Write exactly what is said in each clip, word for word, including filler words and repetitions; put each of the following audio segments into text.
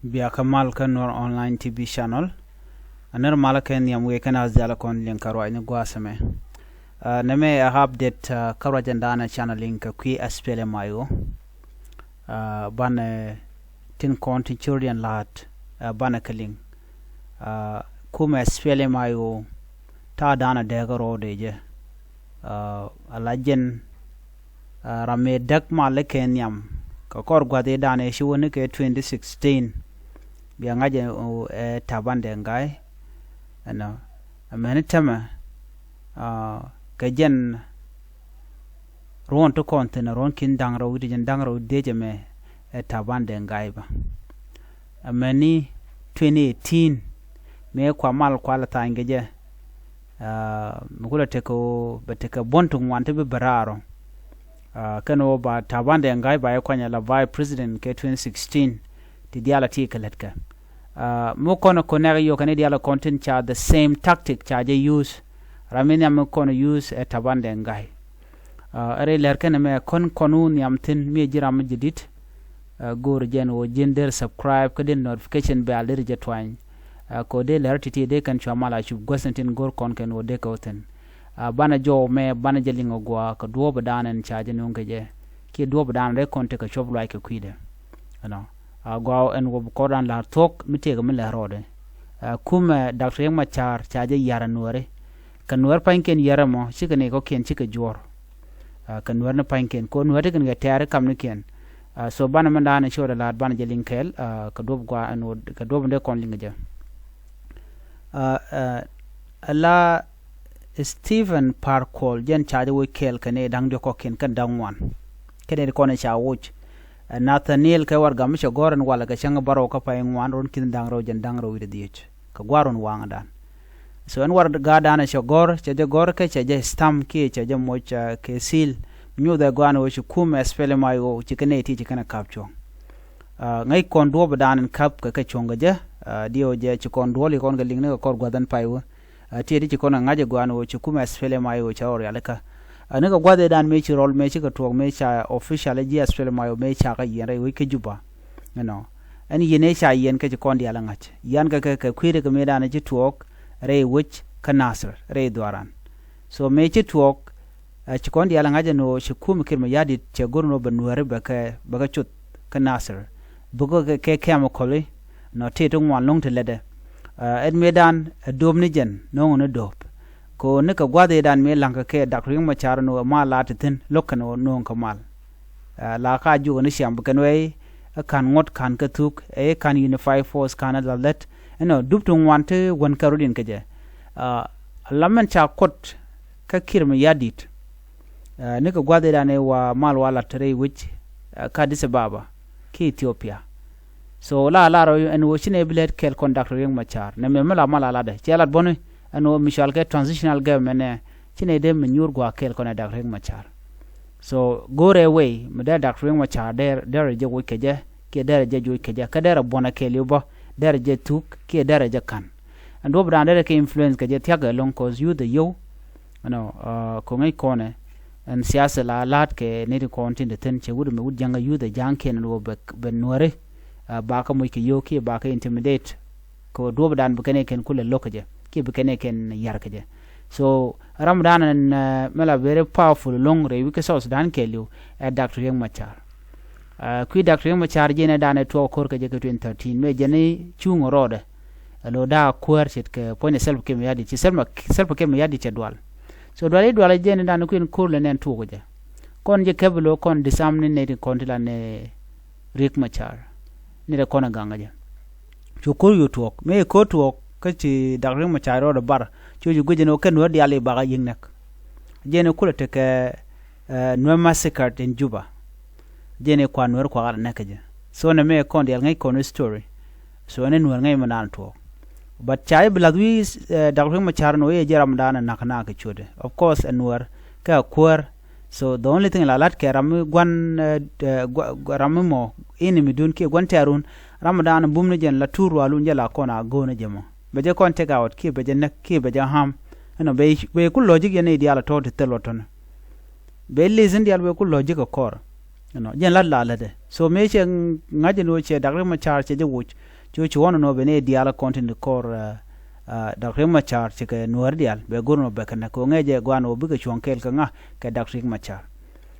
Bia kä mal kä Nuer Online T V channel. A nir mal kä nhiam wi̱i̱ kɛn a dhial kɔn liŋ kä ruac ni gua̱a̱th ɛmɛ. Ah, nɛmɛ ɛ update, ah, kä ruac ɛn da̱a̱n ɛ channel liŋ kä kui̱ S P L M I O. Ah, banɛ tin kɔn tin curian la̱a̱t, ah, banɛ kä liŋ. Ah, kumɛ S P L M I O ta̱a̱ da̱a̱n ɛ dɛɛk ɛ rɔɔdɛ jɛ. Ah, a la jɛn, ah, ram mëë däk mal kɛ nhiam kɛ kɔr gua̱th i̱ da̱a̱n ɛ ci wä ni kɛ twenty sixteen. Bia ŋa̱c ɛ, ɛ Taban Deng Gai. Ɛnɔ, amäni tämɛ, ah, kɛ jɛn ruɔ̱n ti kɔn thi̱n ruɔ̱n ki̱n da̱ŋ rɛw wi̱cdɛ jiɛn da̱ŋ rɛw dee jɛ mɛ ɛ Taban Deng Gai bä. Amäni twenty eighteen mëë kua mal kua la tha̱a̱ny kɛ jɛ. Ah, mi kulɛ tekɛ ɣöö bɛ tekɛ buɔ̱n ti ŋuan ti bi bɛ raar ɔ. Ah, kɛn ɣöö ba Taban Deng Gai ba jɛ kuany ala vice president kɛ twenty sixteen ti diaal a ti kɛ lät kɛ. Ah, mi kɔn kɔnɛk yio̱kɛ ni diaal kɔn tin ca the same tactic ca jɛ use. Ram mi nhiam mi kɔn use ɛ Taban Deng Gai. Ah, ɛ rɛy lɛr kɛn ɛmɛ kɔn kɔn wun nhiam thi̱n mi ji̱ ram mi ji̱ di̱t. Ah, go̱o̱r jɛn ɣöö ji̱n der subscribe kä den notification bell der jɛ tuany. Ah, kɛ ɣöö dee lɛr ti̱ti̱ dee kɛn cua mal a cup guäth ni tin go̱o̱r kɔn kɛn ɣöö dee kɛ wä thi̱n. Ah, banɛ jɔw mɛ banɛ jɛ liŋ a gua̱a̱ kɛ duɔ̱ɔ̱p da̱a̱n ɛn ca jɛ nuŋ kɛ jɛ kiɛ duɔ̱ɔ̱p da̱a̱n rɛy kɔn tekɛ cuɔp luac kɛ kui̱dɛ. Ɛnɔ, ah, gua̱a̱ ɛn wä bi kɔr da̱a̱n la̱r thuɔ̱k mi tëëkɛ mi lɛr rɔɔdɛ. Ah, kumɛ Doctor Riek Machar ca jɛ yar ɛ nuääri. Kɛ nuäär pa̱nykiɛn yɛrɛ mɔ cikɛ nɛy kɔ̱kiɛn cikɛ juɔ̱ɔ̱r. Ah, kɛ nuäär ni pa̱nykiɛn kɛ ɣöö nuäär ti kɛn kɛ tɛ̈ri kamnikiɛn. Ah, so banɛ mɛn da̱a̱n in ci ɣöö dee la̱a̱t banɛ jɛ liŋ kɛɛl, ah, kɛ duɔ̱p gua̱a̱ ɛn ɣöö kɛ duɔ̱p in dee kɔn liŋ kɛ jɛ. Ah, ah, ala Stephen Par Kuol jɛn ca jɛ woc kɛɛl kɛ nɛy da̱ŋ diɔ̱k kɔ̱kiɛn kɛn da̱ŋ ŋuan. Kɛn nɛy ti kɔn in ca woc. Ah, Nathaniel kɛ warɛgak mi cɛ gɔ̱r ɛn walɛ kɛ cäŋ bärɔw kä pay ŋuan ruɔ̱n ki̱n da̱ŋ rɛw jiɛn da̱ŋ rɛw wi̱cdɛ dhieec. Kɛ gua̱a̱r ruɔ̱n waŋdan. So ɛn warɛgakdan cɛ gɔ̱r, cɛ jɛ gɔ̱r kä cɛ jɛ stamp kiɛ cɛ jɛ moc, ah, kɛ seal. Mi nyuuthɛ gua̱a̱n ɣöö ci kumɛ S P L M I O ci kɛ nɛy ti ci kɛn ɛ ka̱p cuɔ̱ŋ. Ah, ŋäc kɔn duɔ̱ɔ̱pdan in ka̱p kɛ kɛ cuɔ̱ŋ kɛ jɛ, ah, diɛw jɛ ci kɔn duɔ̱ɔ̱l ci kɔn kɛ liŋni kɛ kɔr gua̱th ɛn pay wä. Ah, tiɛt ci kɔn ɛ ŋa̱c ɛ gua̱a̱n ɣöö ci kumɛ S P L M I O ca ɣɔr rialikä. Ah, ni kɛ gua̱th ëëdan mëë ci rɔl mëë ci kɛ tuɔɔk mëë ca official ji̱ S P L M I O mëë ca kɛ yiɛn rɛy wec kä Juba. Ɛnɔ. Ɛn yiɛn ëë ca yiɛn kä ci kɔn diaal ɛ ŋa̱c. Yian kɛ kɛ kɛ kui̱dɛ kɛ mëëdan ci tuɔɔk rɛy wec kä Nasir rɛy dhuaran. So mëë ci tuɔɔk, ah, ci kɔn diaal ɛ ŋa̱c ɛn ɣöö ci kumɛ Kiir Mayardit cɛ go̱r ɛn ɣöö bɛ nuääri bɛ kɛ, bɛ kɛ cuth kä Nasir. Bikɛ kɛ, kɛ kɛm kɔli nɔ tëë ti ŋuan lo̱ŋ ti lätdɛ. Ah, ɛn mëëdan ɛ do̱p ni jɛn no̱o̱ŋ ni do̱p. Kɛ ɣöö ni kɛ gua̱th ëëdan mëë la̱ŋkɛ kɛ Doctor Riek Machar ɛn ɣöö mal la ti thi̱n lo̱k kɛn ɣöö no̱o̱ŋ kɛ mal. Ah, la ka jukɛ ni ciam bi kɛn wee ɛ ka̱n ŋuɔ̱t ka̱n kɛ thuk ɛ ka̱n unified force ka̱n ɛ la lät. Ɛnɔ dup ti ŋuan ti wän kɛ rɔ̱diɛn kɛ jɛ. Ah, la mɛn ca kuɔt kä Kiir Mayardit. Ah, ni kɛ gua̱th ëëdan ëë wa mal wa lat rɛy wec, ah, kä Addis Ababa kiɛ Ethiopia. So la lar ɛn ɣöö ci nɛy bi lɛt kɛɛl kɔn Doctor Riek Machar nɛmɛ mi la mal a latdɛ cɛ lat bäni ɛn ɣöö mi cɔal kɛ transitional government ɛ ci nɛy dee mi nyuur gua̱a̱ kɛɛl kɔn ɛ Doctor Riek Machar. So go̱rɛ wei mi dee Doctor Riek Machar dee, dee rɛ jɛ woc kɛ jɛ kiɛ dee rɛ jɛ joc kɛ jɛ kä dee rɛ buɔ̱n ɛ kɛɛl i̱ bä dee rɛ jɛ thuk kiɛ dee rɛ jɛ ka̱n. Ɛn duɔ̱ɔ̱pdan derɛ kɛ influence kɛ jɛ thia̱k ɛlɔ̱ŋ cause youth ɛ yio̱w. Ɛnɔ, ah, ko̱ ŋäc kɔnɛ ɛn siasa la la̱a̱t kɛ nɛy ti kɔn tin te thi̱n cɛ wut ɛmɛ wut ja̱ŋ kä youth ɛ ja̱ŋkiɛn ɛn ɣöö bɛ, bɛ nuääri, ah, ba kɛ moc kɛ yio̱w kiɛ ba kɛ intimidate. Kɛ duɔ̱ɔ̱pdan bi kɛn ɛ kɛn kulɛ lo̱k kɛ jɛ kiɛ bi kɛn ɛ kɛn yar kɛ jɛ. So ramdan ɛn, ah, mɛ la very powerful ɛlɔ̱ŋ rɛy wi̱c kä South Sudan kɛɛliw ɛ Doctor Riek Machar. Ah, kui̱ Doctor Riek Machar jiɛn ɛ dan ɛ tuɔɔk ko̱r kɛ jɛ kɛ twenty thirteen mëë jɛn i̱ cuŋ rɔɔdɛ. Ɛ lo̱ da̱a̱ kuäär ce̱tkɛ puɔ̱nydɛ Salva Kiir Mayardit ci Salva, Salva Kiir Mayardit cɛ dual. So dual i̱ dual jiɛn ɛ dan kui̱n ko̱r lɛ nɛn tuɔɔk kɛ jɛ. Kɔn jɛ kɛp lo̱ kɔn disarm ni nɛy ti kɔn ti la nɛ Riek Machar. Ni rɛ kɔn ɛ gaŋ kɛ jɛ. Cu ko̱r yo̱ tuɔɔk mëë ko̱r tuɔɔk kä ci Doctor Riek Machar rɔɔdɛ bar. Cu ci guic ɛn ɣöö kɛn nuäär diaal i̱ bakä yi̱k näk. Jiɛn i̱ kulɛ tekɛ, eh, Nuer massacre in Juba. Jɛn i̱ kuan nuɛr kuakä la nɛk kɛ jɛ. So nɛ mɛ kɔn diaal ŋäc kɔn story. So ɛn nuɛr ŋäc mɛ naan tuɔɔk. But ca i̱ bi lath wi̱i̱, eh, Doctor Riek Machar nɔ i̱ jɛ ram daan ɛ nak nak kɛ cuɔtdɛ. Of course ɛ nuɛr kɛ ɛ kuäär. So the only thing la lat kɛ ram mi gua̱n, eh, eh, gua-, gua-, ram mi mɔ enemy dun kiɛ gua̱n tɛ̈run. Ram daan bum ni jɛn la tuur rualun jɛ la kɔn a go̱o̱n jɛ mɔ. Bɛ jɛ kɔn take out kiɛ bɛ jɛ näk kiɛ bɛ jɛ harm. Ɛnɔ bɛ, bɛ ku logic yɛn i̱ diaal a tɔ̱ ti thil wä tɔ̱nɛ. Bɛ li̱th in diaal bɛ ku logic a kɔr. Ɛnɔ jɛn lat la lätdɛ. So mëë cɛ ŋa̱c ɛn ɣöö cɛ Dak Riek Machar cɛ jɛ woc, cɛ ɣöö ci ɣɔn ɛn ɣöö ben ɛ diaal ɛ kɔn tin ti kɔr, ɛ, ɛ, Dak Riek Machar cikɛ Nuäär diaal bɛ go̱r ɛn ɣöö bɛ kɛ näk kɛ ɣöö ŋɛɛ jɛ gua̱a̱n ɣöö bikɛ cuɔ̱ŋ kɛɛl kɛ ŋa̱ kɛ Dak Riek Machar.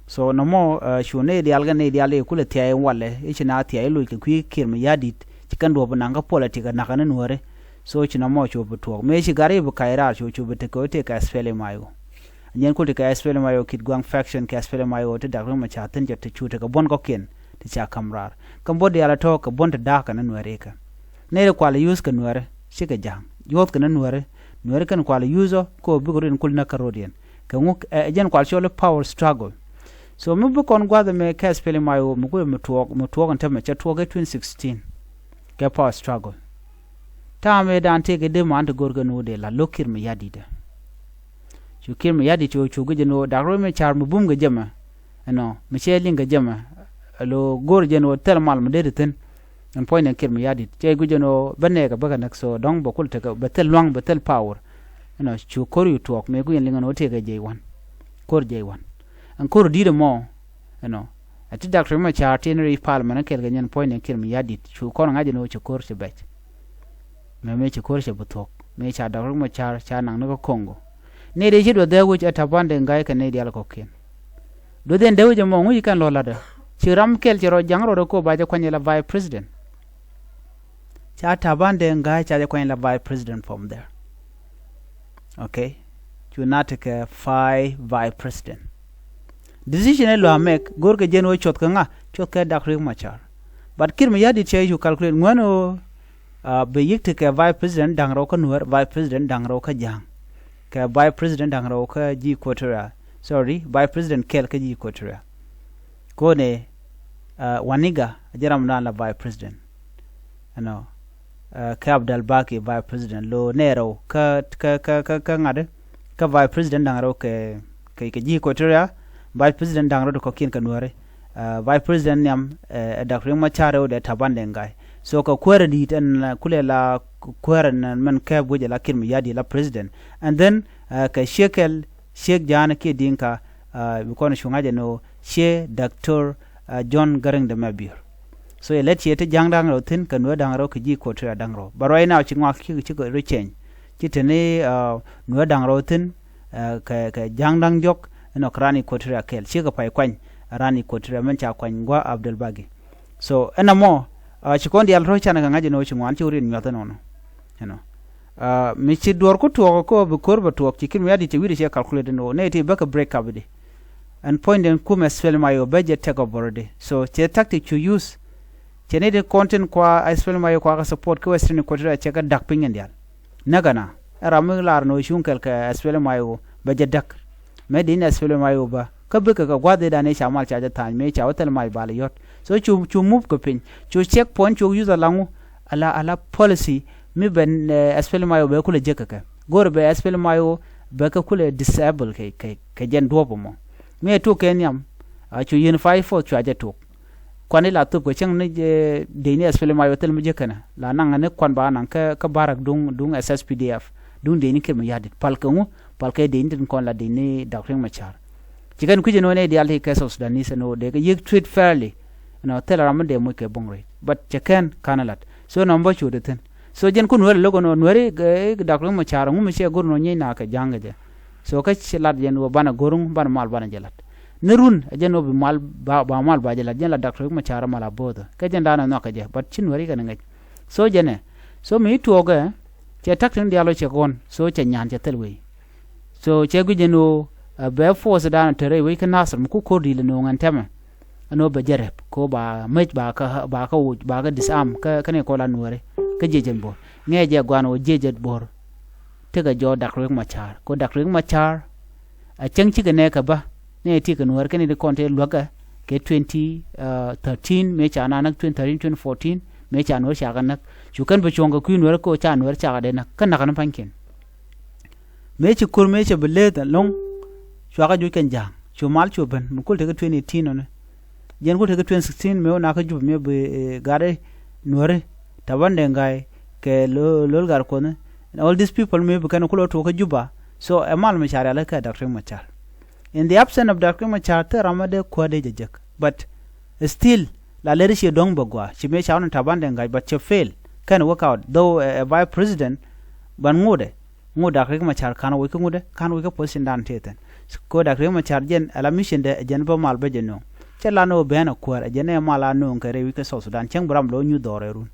So nɔmɔ, ɛ, cu nɛy diaal kɛ nɛy diaal i̱ kulɛ thia̱a̱c in walɛ i̱ ci na thia̱a̱c loc kɛ kui̱ Kiir Mayardit ci kɛn duɔ̱ɔ̱p in naŋ kä politik ɛ nakä ni Nuääri. So ci nɔmɔ cu bi tuɔɔk mëë ci gat i̱ bi kac raar cu cu bi tekɛ ɣöö tëë kɛ SPLM-IO. Nyɛn kul ti kɛ SPLM-IO kit gua̱a̱ŋ faction kɛ SPLM-IO ti Dak Riek Machar thi̱n cɛ ti cu tekɛ buɔ̱n kɔ̱kiɛn ti ca ka̱m raar. Kä buɔ̱t diaal ɛ tɔ̱ kɛ buɔ̱n ti da̱a̱k kɛn ni Nuääri kɛ. Nɛy ti kual use kɛ Nuääri cikɛ ja̱a̱ŋ. Yuɔ̱th kɛn ni Nuääri, Nuääri kɛn kual use ɔ kä ɣöö bikɛ rɔ̱diɛn kul näk kä rɔ̱diɛn. Kɛ ŋu ɛ jɛn kual cɔl i̱ power struggle. So mi bi kɔn gua̱th ɛmɛ kɛ SPLM-IO mi kui̱ mi tuɔɔk, mi tuɔɔk ɛn tämɛ cɛ tuɔɔk kɛ twenty sixteen kɛ power struggle. Ta̱a̱ mëë dan tëëkɛ dee man ti go̱rkɛ ni wä dee la lo̱k Kiir Mayardit ɛ. Cu Kiir Mayardit cu cu guic ɛn ɣöö Dak Riek Machar mi bum kɛ jɛ mɛ, ɛnɔ, mi cɛ liŋ kɛ jɛ mɛ, ɛ lo go̱r jɛ ɛn ɣöö thil mal mi dee ti thi̱n. Ɛn puɔ̱nydɛ Kiir Mayardit cɛ guic ɛn ɣöö bä nɛɛkɛ bä kɛ näk, so dɔ̱ŋ bɛ kul tekɛ bɛ thil lua̱ŋ bɛ thil power. Ɛnɔ, cu ko̱r cu tuɔɔk mëë guic ɛn liŋ ɛn ɣöö tëëkɛ jɛ i̱ wan. Ko̱r jɛ i̱ wan. Ɛn ko̱r di̱t ɛmɔ, ɛnɔ, ɛ ti Dak Riek Machar tin ri parliament kɛɛl kɛ nyɛn puɔ̱nydɛ Kiir Mayardit cu kɔn ŋa̱c ɛn ɣöö ci ko̱r ci bɛc. Mɛ mëë ci ko̱r cɛ bi thuɔ̱k mëë ca Dak Riek Machar ca naŋ ni kä Congo. Nɛy dee ci duɔth dee wi̱c ɛ Taban Deng Gai kɛ nɛy diaal kɔ̱kiɛn. Duɔth dee wi̱c ɛmɔ ŋuc kɛn lɔ la̱tdä. Ci ram kɛl cɛ rɔ ja̱ŋ rɔɔdɛ ko ba jɛ kuany la vice president. Ca Taban Deng Gai ca jɛ kuany la vice president from there. Okay. Cu na tekɛ five vice president. Decision ɛ lɔ a make go̱rkɛ jɛn wä cuɔth kɛ ŋa, cuɔth kɛ Dak Riek Machar. But Kiir Mayardit cɛ cu calculate ŋuɛn wä, uh, bɛ yi̱k tekɛ vice president da̱ŋ rɛw kä Nuäär, vice president da̱ŋ rɛw kä Ja̱a̱ŋ, kɛ vice president da̱ŋ rɛw kä ji̱ Equatoria. Sorry, vice president kɛl kä ji̱ Equatoria. Kɔnɛ, uh, Waniga a jɛ ram dan la vice president. Ɛnɔ, uh, kɛ Abdel Baki vice president lo nɛ rɛw kä, kä, kä, kä, kä ŋa̱t kä vice president da̱ŋ rɛw kɛ, kɛ, kɛ ji̱ Equatoria, vice president da̱ŋ rɛw ti kɔ̱kiɛn kɛ Nuääri. Uh, vice president nhiam, uh, ɛ Dak Riek Machar rɛw dee Taban Deng Gai. So kɛ kuäärä di̱i̱t ɛn, uh, kulɛ la kuäärä ɛn mɛn kɛɛp wec ɛ la Kiir Mayardit la president. And then, uh, kɛ ciek kɛl, ciek Ja̱a̱ŋ kiɛ Dinka, uh, bi kɔn cu ŋa̱c ɛn ɣöö ciek Doctor, uh, John Garang de Mabior. So yɛ lät ciɛ ti Ja̱a̱ŋ da̱ŋ rɛw thi̱n kɛ Nuäär da̱ŋ rɛw kɛ ji̱ Equatoria da̱ŋ rɛw. But right now ci ŋuak ci, ci kɛ ri change. Ci te ni, uh, Nuäär da̱ŋ rɛw thi̱n, uh, kɛ, kɛ Ja̱a̱ŋ da̱ŋ diɔ̱k, ɛnɔ kɛ raan Equatoria kɛl. Ci kɛ pay kuany raan Equatoria mɛn ca kuany gua̱ Abdel Bagi. So ɛn ɛmɔ, uh, ci kɔn diaal rɔ̱ canɛ kɛ ŋa̱c ɛn ɣöö ci ŋuan ci wä rin nyuath ɛn ɣöö nɔ. Ɛnɔ. Uh, mi ci duɔr ku tuɔɔk kä bi ko̱r bɛ tuɔɔk ci Kiir Mayardit cɛ wi̱cdɛ cɛ calculate ɛn ɣöö nɛ ti bä kɛ break up di. Ɛn puɔ̱nydɛn kumɛ SPLM-IO bä jɛ take over di. So cɛ tactic cu use. Cɛ ni di kɔn tin kua SPLM-IO kua kɛ support kä Western Equatoria cɛ kɛ dak piny kɛn diaal. Näk ɛna ɛ ram mi lar ni wä cuŋ kɛl kɛ SPLM-IO bɛ jɛ dak. Mëë di ni SPLM-IO bä kä bikɛ kɛ gua̱th idan i̱ ca mal ca jɛ tha̱a̱ny mëë ca wä thil mac bal i̱ yɔ̱t. So cu, cu move kɛ piny cu check point cu use alaŋu ala, ala policy mi ben, eh, SPLM-IO bɛ kulɛ jek kɛ kɛ go̱o̱r bɛ SPLM-IO bɛ kɛ kulɛ disable kɛ, kɛ, kɛ jɛn duɔ̱ɔ̱p ɛmɔ. Mi ɛ tuk kɛ nhiam, a cu unified force cua jɛ tuk. Kuan i̱ la thop kɛ cäŋ ni, eh, dec ni SPLM-IO thil mi jek kɛnɛ la naŋ ni kuan ba naŋ kä, kä barak duŋ, duŋ SSPDF duŋ dec ni Kiir Mayardit pal kɛ ŋu, pal kɛ dec ni tin kɔn la dec ni Dak Riek Machar. Ci kɛn kui̱c ɛn ɣöö nɛy diaal ti kɛ South Sudanese ɛn ɣöö dee kɛ yiëk treat fairly. Ɛn ɣöö thilɛ ram mi dee moc kɛ buŋ rɛy but cɛ kɛn ka̱n ɛ la̱t. So nɔmɔ bä cu ti thi̱n. So jɛn kun Nuääri lo̱k ɛn ɣöö Nuääri, eh, Dak Riek Machar ŋu mi cɛ go̱r ɛn ɣöö nyiec na kɛ Ja̱a̱ŋ kɛ jɛ. So kä ci lat jɛn ɣöö banɛ go̱r ŋu banɛ mal banɛ jɛ lat. Ni run ɛ jɛn ɣöö bi mal ba, ba mal ba jɛ lat jɛn la Dak Riek Machar mal a bo̱o̱thä kɛ jɛn da̱a̱n ɛ nhɔak kɛ jɛ but ci Nuääri kɛn ŋäc. So jɛn ɛ. So mi tuɔɔkɛ cɛ tak tin diaal ɔ cɛ kɔn so cɛ nyan cɛ thil wei. So cɛ guic ɛn ɣöö, eh, bɛ force dan te rɛy wec kä Nasir mi ku ko̱r di̱i̱l ɛn ɣöö ŋɛn tɛmɛ. Ɛn ɣöö bɛ jɛ rɛp ko ba mec ba kä, ba kä woc ba kä disarm kä, kä ni kɔn la Nuääri kä jiɛc ɛn bo̱r. Ŋɛɛ jɛ gua̱a̱n ɣöö jiɛc ɛn bo̱r. Tekɛ jɔɔk Dak Riek Machar ko Dak Riek Machar. A cäŋ cikɛ nɛɛkɛ bä ni ti kɛ Nuääri kɛn ti kɔn ti luäkɛ kɛ twenty, uh, thirteen mëë ca na näk twenty thirteen twenty fourteen mëë ca Nuääri cakɛ näk. Cu kɛn bi cuɔ̱ŋ kɛ kui̱ Nuääri ko ca Nuääri cakɛ dee näk kä näk ni pa̱nykiɛn. Mëë ci ko̱r mëë cɛ bi leth ɛlɔ̱ŋ. Cuakɛ juc kɛn Ja̱a̱ŋ cu mal cu ben mi kul tekɛ twenty eighteen ɔni. Jɛn kul tekɛ twenty sixteen mëë wä nakä Jup mëë bi, eh, gat i̱ Nuääri Taban Deng Gai kɛ Lo-, Lol Gatkuoth ni. And all these people mëë bi kɛn kul wä tuɔɔk kä Juba. So ɛ mal mi ca rial kɛ Dak Riek Machar. In the absence of Dak Riek Machar thil ram mi dee kuäär dee jɛ jek but still La ler ci dɔ̱ŋ bɛ gua ci mëë ca wä ni Taban Deng Gai, but cɛ fail. Kɛn work out, though ɛ vice president, but ŋut ɛ ŋut Dak Riek Machar kan woc kä ŋut ɛ kan woc kä position dan tëë thi̱n. Ko Dak Riek Machar jɛn ɛ la mission dɛ ɛ jɛn bä mal bä jɛ nööŋ. Cɛ la ni wä bɛn ɛ kuäär ɛ jɛn ɛ mal a nööŋ kɛ rɛy wi̱c kä South Sudan cäŋ bi ram lɔ nyuth dhɔr ɛ run.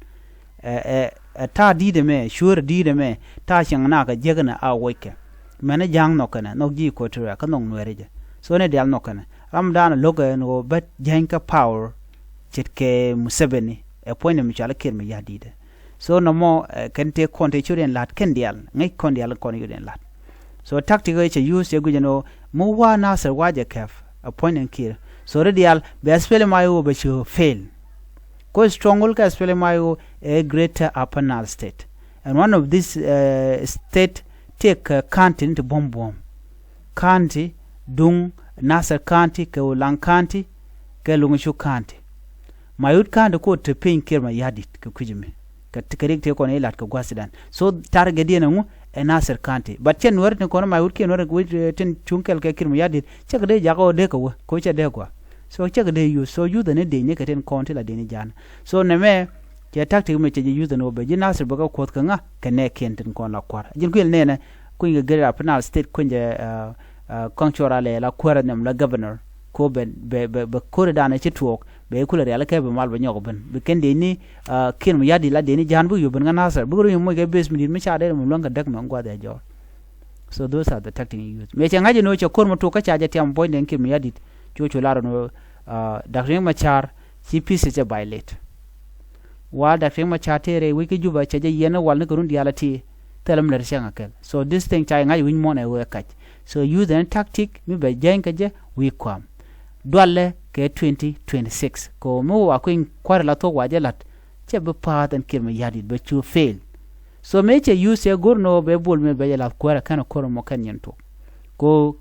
Ɛ ɛ ɛ ta̱a̱ di̱i̱t ɛmɛ, cuäär di̱i̱t ɛmɛ, ta̱a̱ cieŋ nakä jiäknɛ a wockɛ. Mɛn ɛ ja̱a̱ŋ nhɔk kɛnɛ, nhɔk ji̱ Equatoria kä nhɔk Nuɛɛri jɛ. So ni diaal nhɔk kɛnɛ ram dan lo̱k ɛn ɣöö bä jäny kä power. Ce̱tkɛ Museveni ɛ puɔ̱nydɛ mi cɔal Kiir Mayardit. So nɔmɔ ɛ kɛn tëë kɔn tëë curiɛn la̱t kɛn diaal, ŋäc kɔn diaal kɔn curiɛn la̱t. So tactic ɛ cɛ use cɛ guic ɛn ɣöö mi wa Nasir wa jɛ kɛp ɛ puɔ̱nydɛ Kiir. So ri diaal bɛ SPLM-IO bɛ cu fail. Ko stronghold kä SPLM-IO ɛ Greater Upper Nile State. And one of this state tëëkɛ county ni ti buɔ̱m buɔ̱m. County, Duŋ, Nasir County, kɛ Ulaŋ County, kɛ Luŋ Cuk County. Mayut County ko te piny Kiir Mayardit kɛ kui̱c mi kɛ rik tëë kɔn ilat kɛ gua̱th Sudan. So target diɛn ɛŋu ɛ Nasir County. But cɛ Nuɛr tin kɔn Mayut kiɛ Nuɛr wi̱c tin cuŋ kɛl kɛ Kiir Mayardit cɛ kɛ dee jakä ɔ dee kɛ wä ko cɛ dee gua. So cɛ kɛ dee yuth, so yuth ɛn i̱ dee nyɛ kɛ tin kɔn ti la dee ni ja̱a̱n. So nɛmɛ cɛ tactic mi cɛ jɛ yuth ɛn ɔ bɛ ji̱ Nasir bɛ kɛ kuɔth kɛ ŋa kɛ nɛ kiɛn tin kɔn la kua̱r ji̱n kuil nɛnɛ. Kuny kɛ Greater Upper Nile State kuny jɛ kɔŋ cuɔr alɛ la kuäärä nhiam la governor. Ko bɛ bɛ bɛ ko̱ri danɛ ci tuɔɔk bɛ kulɛ rial kɛ bɛ mal bɛ nyɔk ben bi kɛn dee ni Kiir Mayardit la dee ni ja̱a̱n bi yop ben kä Nasir bi kɛ ru moc kɛ base mi di̱t mi ca dee mi luäŋ kɛ däk mɛ guath ɛ jɔɔr. So those are the tactic you use. Mëë cɛ ŋa̱c ni wä cɛ ko̱r mi tuɔk kä ca jɛ tiam buɔ̱ny dee Kiir Mayardit. Cu cu lar ni wä Dak Riek Machar ci peace cɛ violate. Wal Dak Riek Machar tëë rɛy wec kä Juba cɛ jɛ yiɛn ni wal ni kɛ run diaal a ti. Thilɛ mi lät cäŋ a kɛl. So this thing ca ŋa̱c wi̱ny muɔ̱n ɛ wee kac. So use any tactic mi bɛ jäny kä jɛ wi̱i̱ kuam. Dualɛ kɛ twenty twenty six. Ko mi wa kui̱ny kua̱r la thok wa jɛ la̱t. Cɛ bi pa̱a̱th ɛn Kiir Mayardit bɛ cu fail. So mëë cɛ use cɛ go̱r ni wä bɛ Bol Mel bɛ jɛ la̱th kuäärä kɛn a ko̱r mɔ kɛn nyin tok. Ko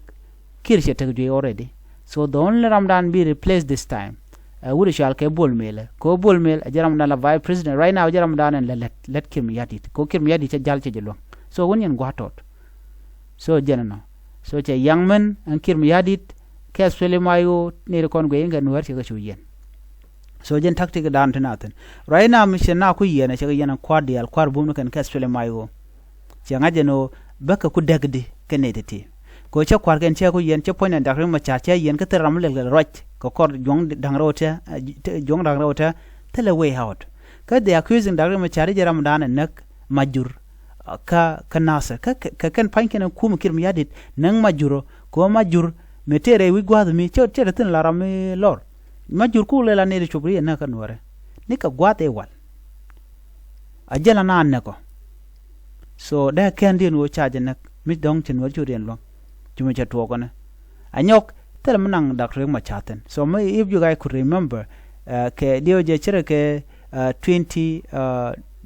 Kiir cɛ tek juey already. So the only ramdan bi replace this time. Ɛ wut cual kɛ Bol Mel ɛ ko Bol Mel ɛ jɛ ramdan la vice president right now jɛ ramdan ɛn lɛ lɛt lɛt Kiir Mayardit ko Kiir Mayardit cɛ jal cɛ jɛ luäŋ. So wun yɛn gua̱a̱t tɔt. So jɛn ɛnɔ. So cɛ yaŋ mɛn ɛn Kiir Mayardit kɛ SPLM-IO ni ri kɔn guey in kɛ Nuɛr cɛ kɛ cu yɛn. So jɛn tactic dan ti na thin. Right now mi cɛ na ku yɛn ɛ cɛ kɛ yɛn ɛn kua̱r diaal kua̱r bum ni kɛn kɛ SPLM-IO. Cɛ ŋa̱c ɛn ɣöö bäkɛ ku däkdi kɛ nɛy ti̱ti̱. Kɛ ɣöö cä kua̱rkɛn cä ku yɛn cä puɔ̱nydɛ Dak Riek Machar cä yɛn kä thil ram mi lɛl kɛ ruac kɛ kɔr juɔ̱ŋ da̱ŋ rɛw tɛ juɔ̱ŋ da̱ŋ rɛw tɛ thilɛ way out. Kä the accusing Dak Riek Machar i̱ jɛ ramdan ɛ näk Majur kä kä Nasir kä kɛ kɛn pa̱nykɛn ɛ kum Kiir Mayardit näk Majur ɔ kɛ ɣöö Majur mi tëë rɛy wi̱c gua̱a̱th mi cä cä te thi̱n la ram mi lɔr. Majur ku lɛ la nɛy ti cop ri ɛ näk kä Nuäärɛ ni kɛ gua̱a̱th ɛ wal. A jɛl ana näk ɔ. So dee kɛn diɛn ɣöö ca jɛ näk mi dɔ̱ŋ ci Nuɛr cu riɛn luäŋ. Cu mi cɛ tuɔɔk ɛnɛ a nyɔk thilɛ mi naŋ Dak Riek Machar thi̱n. So mi if you guys could remember kɛ diɛ ɣöö jɛ cärɛ kɛ twenty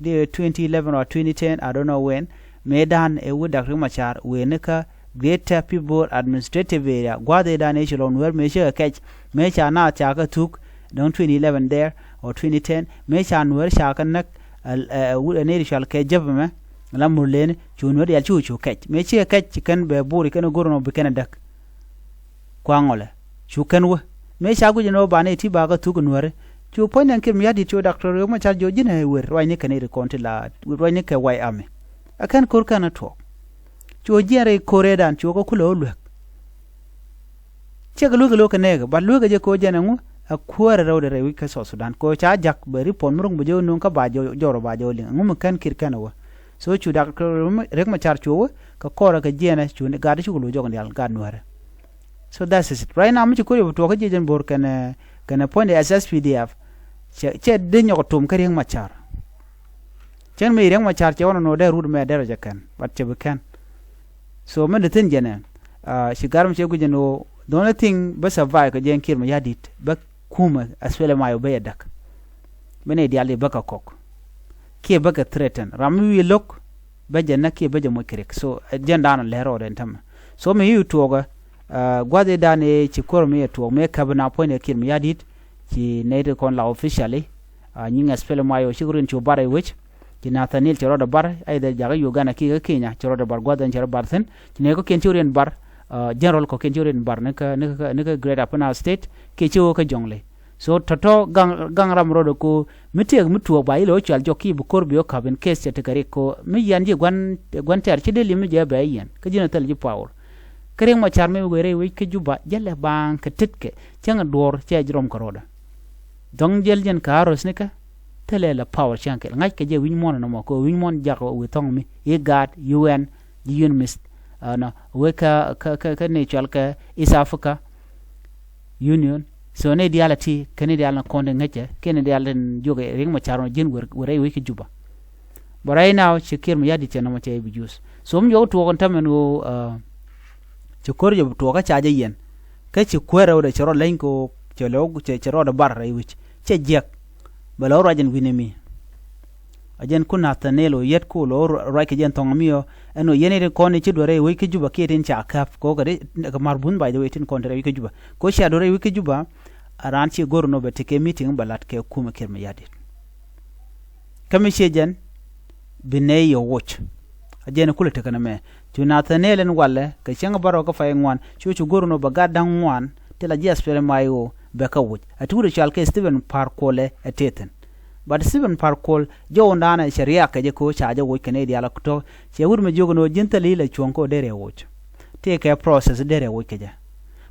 diɛ twenty eleven or twenty ten, I don't know when. Mëë dan ɛ wut Dak Riek Machar wëë ni kä Greater Pibor Administrative Area gua̱a̱th ëëdan ëë ci lɔn Nuɛr mëë ci kɛ kɛc mëë ca naath ca kɛ thuk. Dɔ̱ŋ twenty eleven there or twenty ten mëë ca Nuɛr ca kɛ näk. Ɛ wut ɛ nɛy ti cual kɛ jäp ɛmɛ la mur leni cu Nuɛr diaal ci wä cu kɛc mëë ci kɛ kɛc ci kɛn bɛ buri kɛn go̱r nɔ bi kɛn ɛ däk. Kua̱ŋ ɔlɛ cu kɛn wä mëë ca guic ɛn ɣöö banɛ ti ba kɛ thuk Nuɛri. Cu puɔ̱ny nɛn Kiir Mayardit cu Dak Riek Machar jiɔ ji̱n ɛ wer ruacni kɛ nɛy ti kɔn ti la ruacni kɛ way ami. Ɛ kɛn ko̱r kɛn ɛ tuɔɔk. Cu jiɛn rɛy ko̱r ëëdan cu kɛ kulɛ ɣä luek. Ciɛ kɛ luek kɛ lo̱k kɛ nɛɛkɛ bat luek kɛ jɛ ko̱ jɛn ɛŋu. Ɛ kuäärɛ rɛwdɛ rɛy wi̱c kä South Sudan kɛ ca jak bɛ ri puɔn mi ro̱ŋ bɛ jɛ wä nuŋ kä ba jɔw rɔ ba jɛ wä liŋ ɛŋu mi kɛn Kiir kɛn ɛ wä. So cu Dak Riek Machar cu wä kɛ kɔrɛ kɛ jiɛnɛ cu gat cuk lo̱c jɔk in dial gat Nuɛrɛ. So that is it right now mi ci ko̱r yɛ bi tuɔɔk kä jiɛ jɛn bo̱r kɛnɛ kɛnɛ puɔ̱nydɛ SSPDF. Cɛ dee nyɔk tum kä Riek Machar. Cɛn mi Riek Machar cɛ wä nɔ nɔ dee rut mɛ dee rɔ jɛ kɛn but cɛ bi kɛn. So mɛn di thi̱n jɛnɛ ci gar mi cɛ guic jɛn ɣöö the only thing bä survive kɛ jɛn Kiir Mayardit bä kumɛ SPLM-IO bä yɛ däk. Bä nɛy diaal di bä kɛ kɔk kiɛ bä kɛ threaten ram mi wi̱i̱ lo̱k. Bä jɛ näk kiɛ bä jɛ moc kɛ riɛk so jɛn daanɔ lɛr rɔɔdɛ ɛn tämɛ. So mi i̱ tuɔɔkɛ gua̱th i̱ da̱a̱n ëë ci kuäär mi ɛ tuɔɔk mi ɛ käp in a puɔ̱nydɛ Kiir Mayardit. Ci nɛy ti kɔn la officially nyiŋ SPLM-IO cik rin cu bar ɛ wec. Ci Nathaniel cɛ rɔɔdɛ bar either jakä Uganda kiɛ kä Kenya cɛ rɔɔdɛ bar gua̱th ɛn cɛ rɔ bar thi̱n. Ci nɛy kɔ̱kiɛn cik rin bar general kɔ̱kiɛn cik rin bar ni kä ni kä ni kä Greater Upper Nile State kiɛ ci ɣöö kä Jonglei. So tɔ̱tɔ̱ gaŋ, gaŋ ram rɔɔdɛ ko mi tiɛɛk mi tuɔɔk ba ilɛ wä cual jɔk ki bi ko̱r bi wä ka̱p in case cɛ tekɛ rik ko mi yian ji̱ gua̱n, gua̱n tɛ̈r ci dee lim mi jɛ bɛ yian kä ji̱n a thil ji̱ power. Kä Riek Machar mi wëë rɛy wec kä Juba jälɛ baaŋ kɛ tetkɛ cäŋ a duɔ̱ɔ̱r cɛ ji̱ rɔm kɛ rɔɔdɛ. Dɔ̱ŋ jɛl jɛn kɛ Arrows nikä thilɛ lɛ power cäŋ kɛl ŋa̱ckɛ jɛ wi̱ny muɔ̱n nɔmɔ kɛ wi̱ny muɔ̱n jak wi̱i̱ thɔ̱ŋ mi IGAD, UN, ji̱ UNMISS, ɛnɔ wek kä, kä, kä, kä ni cual kɛ East Africa Union. So ni diaal a ti kä ni diaal ni kɔn ti ŋäcä kiɛ ni diaal tin jiök Riek Machar nɔ ji̱n wër, wër rɛy wec kä Juba. But right now ci Kiir Mayardit cɛ nɔmɔ cɛ i̱ bi juice. So mi jɔk tuɔɔk in tämɛn ɣöö, uh, ci ko̱r jɛ bi tuɔɔk kä ca jɛ yɛn. Kä ci kuäär rɛwdɛ cɛ rɔ leny kɛ ɣöö cɛ lɛ wä, cɛ, cɛ rɔɔdɛ bar rɛy wec. Cɛ jiäk. Bɛ lɛ wä ruac in wi̱ni mi. A jɛn ku Nathaniel Oyet ku lɛ wä ruac kɛ jɛn thɔŋ mi ɔ. Ɛn ɣöö yɛn i̱ tin kɔn i̱ ci duɔ̱r rɛy wec kä Juba kiɛ tin ca käp. Kɛ ɣöö kɛ ri, kɛ mar bunh by the way tin kɔn te rɛy wec kä Juba. Kɛ ɣöö cia duɔ̱r rɛy wec kä Juba. A raan ci go̱r nɔ bɛ tekɛ meeting bɛ lat kɛ kumɛ Kiir Mayardit. Kä mi ciɛ jɛn bi nɛy yɛ woc. A jɛn kulɛ tekɛ nɛ mɛ cu Nathaniel in walɛ kɛ cäŋ bärɔw kä pay ŋuan cu cu go̱r nɔ bɛ gat da̱ŋ ŋuan ti la jiath pɛl ma i̱ ɣöö bɛ kä woc. A ti wut ɛ cual kɛ Stephen Par Kuol ɛ tëë thi̱n. But Stephen Par Kuol jɔwundanɛ cɛ riaak kɛ jɛ kɛ ɣöö ca jɛ woc kɛ nɛy diaal a tɔ̱ cɛ wut mi jiök nɔ ji̱n thil i̱ la cuɔ̱ŋ kɛ ɣöö derɛ woc. Tëë kɛ process derɛ woc kɛ jɛ.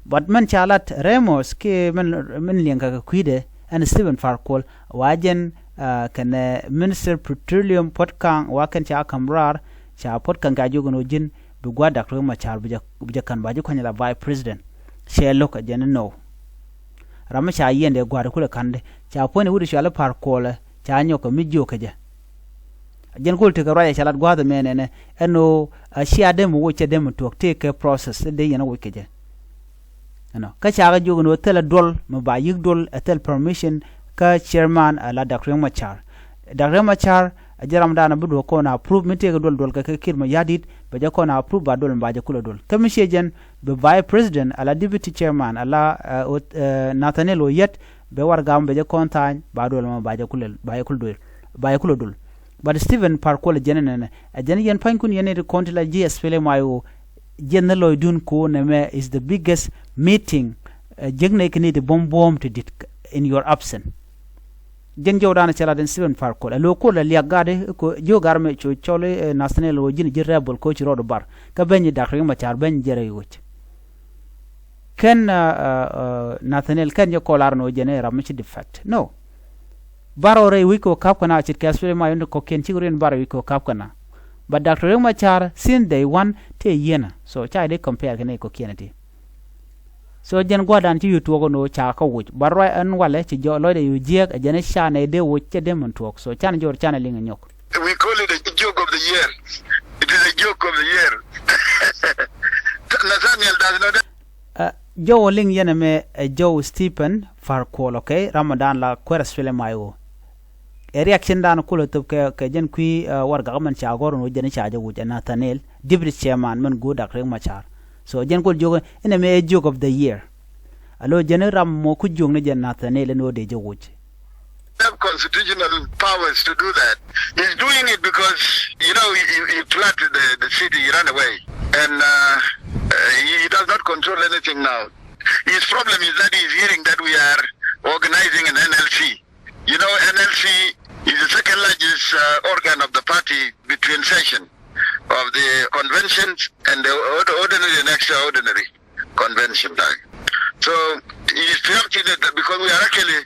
But mɛn ca lat Ramos kiɛ mɛn, mɛn liɛŋkɛ kɛ kui̱dɛ ɛn Stephen Par Kuol wa jɛn, ah, kɛnɛ Minister Petroleum Puot Kang wa kɛn ca ka̱m raar ca Puot Kang ca jiök ɛn ɣöö ji̱n bi gua̱a̱r Doctor Riek Machar bi jɛ, bi jɛ ka̱n ba ji̱ kuany la Vice President. Cɛ lo̱k ɛ jɛn ɛn ɣöö ram mi ca yiɛndɛ gua̱a̱r kulɛ ka̱ndɛ ca puɔ̱ny ɛ wut cual i̱ Par Kuol ɛ ca nyɔk ɛ mi jiök kɛ jɛ. Jɛn kul tekɛ ruac a ca lat gua̱a̱th ɛmɛ nɛnɛ ɛn ɣöö a cia dee mi woc cɛ dee mi tuɔ̱k tëë kɛ process dee yɛn a woc kɛ jɛ. Ɛnɔ kä cakɛ jiök ɛn ɣöö thilɛ duɔl mi ba yi̱k duɔl ɛ thil permission kä chairman a la Doctor Riek Machar. Doctor Riek Machar a jɛ ramdan a bi duɔ̱k kɔn a approve mi tëëkɛ duɔl duɔl kɛ kɛ Kiir Mayardit bɛ jɛ kɔn a approve ba duɔl mi ba jɛ kulɛ duɔl. Kä mi ciɛ jɛn bi vice president a la deputy chairman a la, eh, Nathaniel Oyet bɛ warɛgak mi bɛ jɛ kɔn tha̱a̱ny ba duɔl mɔ ba jɛ kulɛ, ba jɛ kulɛ duɔl, ba jɛ kulɛ duɔl. But Stephen Par Kuol ɛ jɛn ɛnɛnɛ ɛ jɛn yɛn pa̱nykun yɛn ni ti kɔn ti la ji̱ SPLM-IO jiɛn ni lɔcdun ko̱o̱n ɛmɛ is the biggest meeting. Ɛ jiäk nɛy kɛ ni ti buɔ̱m buɔ̱ɔ̱m ti di̱t in your absent. Jɛn jɔwdan cɛ lat in Stephen Par Kuol ɛ lo̱o̱ Kuol ɛ liak gatdi ko jiök gar mɛ cu cɔl i̱ Nathaniel ɣöö ji̱n ji̱ rebel ko ci rɔɔd bar kä ben ji̱ Doctor Riek Machar ben ji̱ rɛy ɣöc. Kɛn, uh, uh, uh, Nathaniel kɛn jɛ kɔl ar ni wä jɛn ɛ ram mi ci defect. No. Bar ɔ rɛy wi̱c kɛ wä kap kɛn a cit kɛ SPLM-IO ni kɔkiɛn cik riɛn bar ɔ wi̱c kɛ wä kap kɛn a. But Doctor Riek Machar since day one tëë yiɛn a. So ca dee compare kɛn ɛ kɔkiɛn ti. So jɛn gua̱dan ci yu tuɔk ni wä ca kä wuc. Bar ruac ɛn walɛ ci jɔ lɔcdɛ yu jiɛk ɛ jɛn ɛ ca nɛ dee wuc cɛ dee min tuɔk. So can jɔr can ɛ liŋ ɛ nyɔk. We call it a joke of the year. It is a joke of the year. Nathaniel does not. Uh, Joe liŋ yɛn ɛmɛ ɛ Joe Stephen Par Kuol, okay? Ramadan la kuɛr SPLM-IO. Ɛ reaction dan kulɛ thop kɛ, kɛ jɛn kui̱, uh, warɛgak mɛn ca gɔr ni wä jɛn ca jɛ wuc ɛ Nathaniel, deputy chairman mɛn guur Doctor Riek Machar. So jɛn kul jiök ɛn ɛmɛ ɛ joke of the year. Alo jɛn ram mɔ ku jiök ni jɛn Nathaniel ɛn wä dee jɛ wuc. Have constitutional powers to do that. He's doing it because, you know, he, he, he fled the, the city, he ran away. And, uh, uh, he, he does not control anything now. His problem is that he's hearing that we are organizing an NLC. You know, NLC is the second largest, uh, organ of the party between session of the conventions and the ord-, ordinary and extraordinary convention time. So he's preempting it because we are actually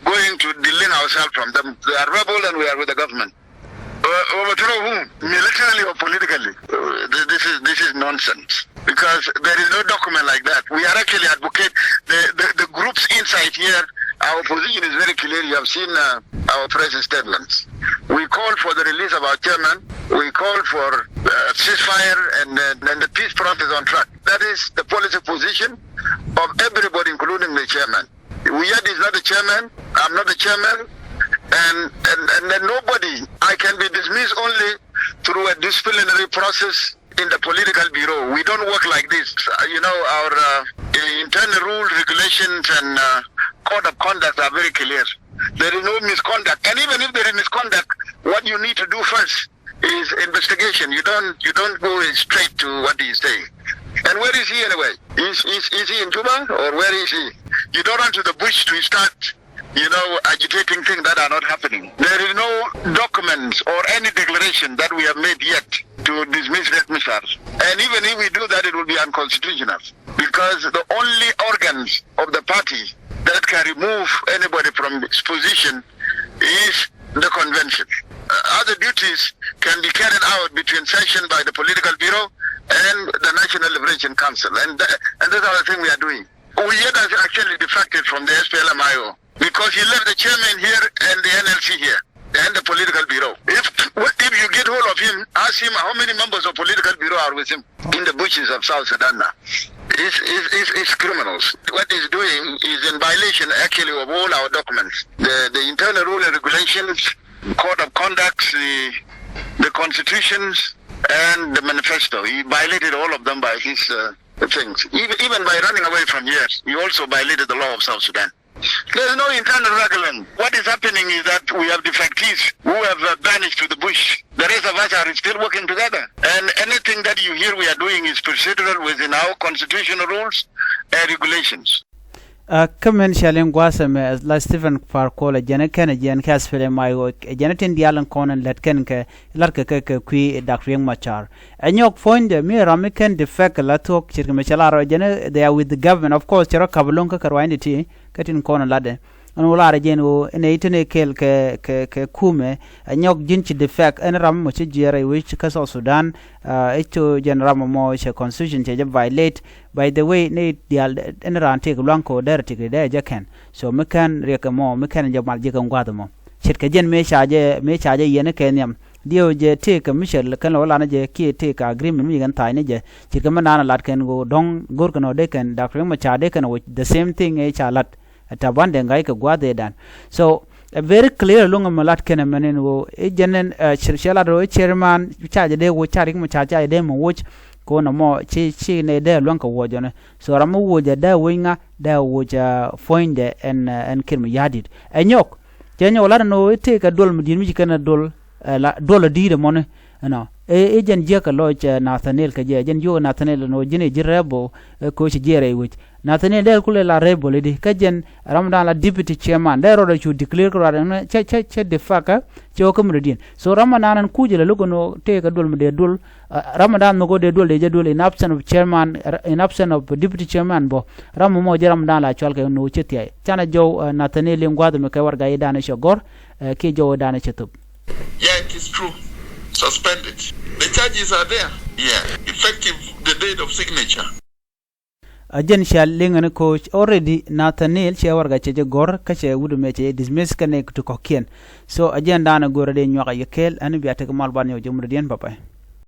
going to delink ourselves from them. They are rebel and we are with the government. Uh, overthrow whom? Militarily or politically? Uh, th-, this is, this is nonsense. Because there is no document like that. We are actually advocate the, the, the groups inside here. Our position is very clear. You have seen, uh, our press statements. We call for the release of our chairman. We call for, uh, ceasefire and, uh, and the peace process on track. That is the policy position of everybody, including the chairman. Oyet is not the chairman. I'm not the chairman. And, and, and then nobody, I can be dismissed only through a disciplinary process in the political bureau. We don't work like this. Uh, you know, our, uh, internal rules, regulations, and, uh, code of conduct are very clear. There is no misconduct. And even if there is misconduct, what you need to do first is investigation. You don't, you don't go straight to what he's saying. And where is he anyway? Is, is, is he in Juba or where is he? You don't run to the bush to start you know, agitating things that are not happening. There is no documents or any declaration that we have made yet to dismiss Riek Machar. And even if we do that, it will be unconstitutional because the only organs of the party that can remove anybody from its position is the convention. Uh, other duties can be carried out between sanction by the political bureau and the National Liberation Council. And, th- and that's how I think we are doing. Uyet has actually defected from the S P L M I O because he left the chairman here and the N L C here and the political bureau. If if you get hold of him, ask him how many members of political bureau are with him in the bushes of South Sudan now. It's, it's, it's, it's criminals. What he's doing is in violation actually of all our documents, the, the internal rule and regulations, code of conduct, the, the constitutions, and the manifesto. He violated all of them by his uh, things. Even, even by running away from here, he also violated the law of South Sudan. There is no internal regulation. What is happening is that we have defectees who have uh, vanished to the bush. The rest of us are still working together. And anything that you hear we are doing is procedural within our constitutional rules and regulations. Kä mɛn cɛ liŋ gua̱a̱th ɛmɛ la Stephen Par Kuol ɛ jɛn ɛ kɛn ɛ jɛn kɛ S P L M I O ɛ jɛn ɛ tin diaal in kɔn in lät kɛn kɛ la̱t kɛ kɛ kɛ kui̱ Dak Riek Machar. Ɛ nyɔk puɔ̱nydɛ mi ram mi kɛn defect la thuɔ̱k ce̱tkɛ mi cɛ lar ɛ jɛn ɛ they are with the government, of course cɛ rɔ kap lo̱ŋ kä kɛ ruacni ti kä tin kɔn in latdɛ. Ɛn wä lar ɛ jɛn ɣöö ɛn ɛ i̱ tën ɛ kɛɛl kɛ kɛ kɛ kumɛ ɛ nyɔk ji̱n ci defect ɛn ram mɔ ci jiɛɛr ɛ wec kä South Sudan. Ɛ co jɛn ram mɔ cɛ constitution cɛ jɛ violate. By the way ni diaal ɛn raan tëëk lua̱ŋ kɛ ɣöö derɛ tëëk dee jɛ kɛn. So mi kɛn riɛk ɛmɔ mi kɛn jɛ mal ji̱ kɛn gua̱a̱th ɛmɔ ce̱tkɛ jɛn mëë ca jɛ mëë ca jɛ yɛn kɛ nhiam. Diɛw jɛ tëëk kɛ mi cɛ kɛn lɛ wä lan jɛ kiɛ tëëk kɛ agreement mi jɛ kɛn tha̱a̱c ni jɛ ce̱tkɛ mi naan lat kɛn ɣöö dɔ̱ŋ go̱rkɛ nɔ dee kɛn Dak Riek Machar dee kɛn wec the same thing ëë ca lat. Ɛ ta̱a̱ ban dee ŋa̱c kɛ gua̱a̱th ëëdan. So ɛ very clear ɛlɔ̱ŋ ɛmɛ lat kɛn ɛmɛn ɛn ɣöö i̱ jɛn ɛn cɛ lat ɣöö i̱ chairman ca jɛ dee woc ca Riek Machar ca jɛ dee mɛ woc. Kɛ ɣöö nɔmɔ ci ci nɛy dee luäŋ kɛ wuɔcɔnɛ. So ram mi wuɔcɛ dee woc ŋa dee woc puɔ̱nydɛ ɛn ɛn Kiir Mayardit. Ɛ nyɔk cɛ nyɔk lat ɛn ɣöö i̱ tëëkɛ duɔl mi di̱i̱t mi ci kɛn ɛ duɔl ɛ la duɔl ɛ di̱i̱t ɛmɔni. Ɛnɔ i̱ jɛn jiäk kɛ lɔc Nathaniel kɛ jɛ jɛn jiök Nathaniel ɛn ɣöö ji̱n ɛ ji̱ rebel. Ɛ ko̱ ci jiɛɛr ɛ wec Nathaniel dee kulɛ la rebel i̱di kä jɛn ramdan la deputy chairman dee rɔɔdɛ cu declare kä ruaadɛ cɛ cɛ cɛ defect kä cɛ wä kä mi rɔ̱diɛn. So ramdan ɛn kucɛ lɛ lo̱k ɛn ɣöö tëëkɛ duɔl mi dee duɔl. Ramdan nhök ɣöö dee duɔl dee jɛ duɔl in absent of chairman, in absent of deputy chairman bä. Ram mɔ jɛ ramdan la cual kɛ ɛn ɣöö cɛ thia̱a̱c canɛ jɔw Nathaniel in gua̱a̱th mi kɛ warɛga i̱ danɛ cɛ gɔ̱r kiɛ jɔw i̱ danɛ cɛ thöp. Yeah, it is true. Suspended. The charges are there. Yeah, effective the date of signature. A jɛn cia liŋ ɛn coach already Nathaniel cɛ warɛga cɛ jɛ gɔ̱r kä cɛ wut ɛmɛ cɛ jɛ dismiss kɛnɛ ti kɔ̱kiɛn. So a jɛn da̱a̱n a go̱rɛ dee nyuak a yɛ kɛɛl ɛn bia tek mal ban yɛ wä jɛ mut diɛn bapay.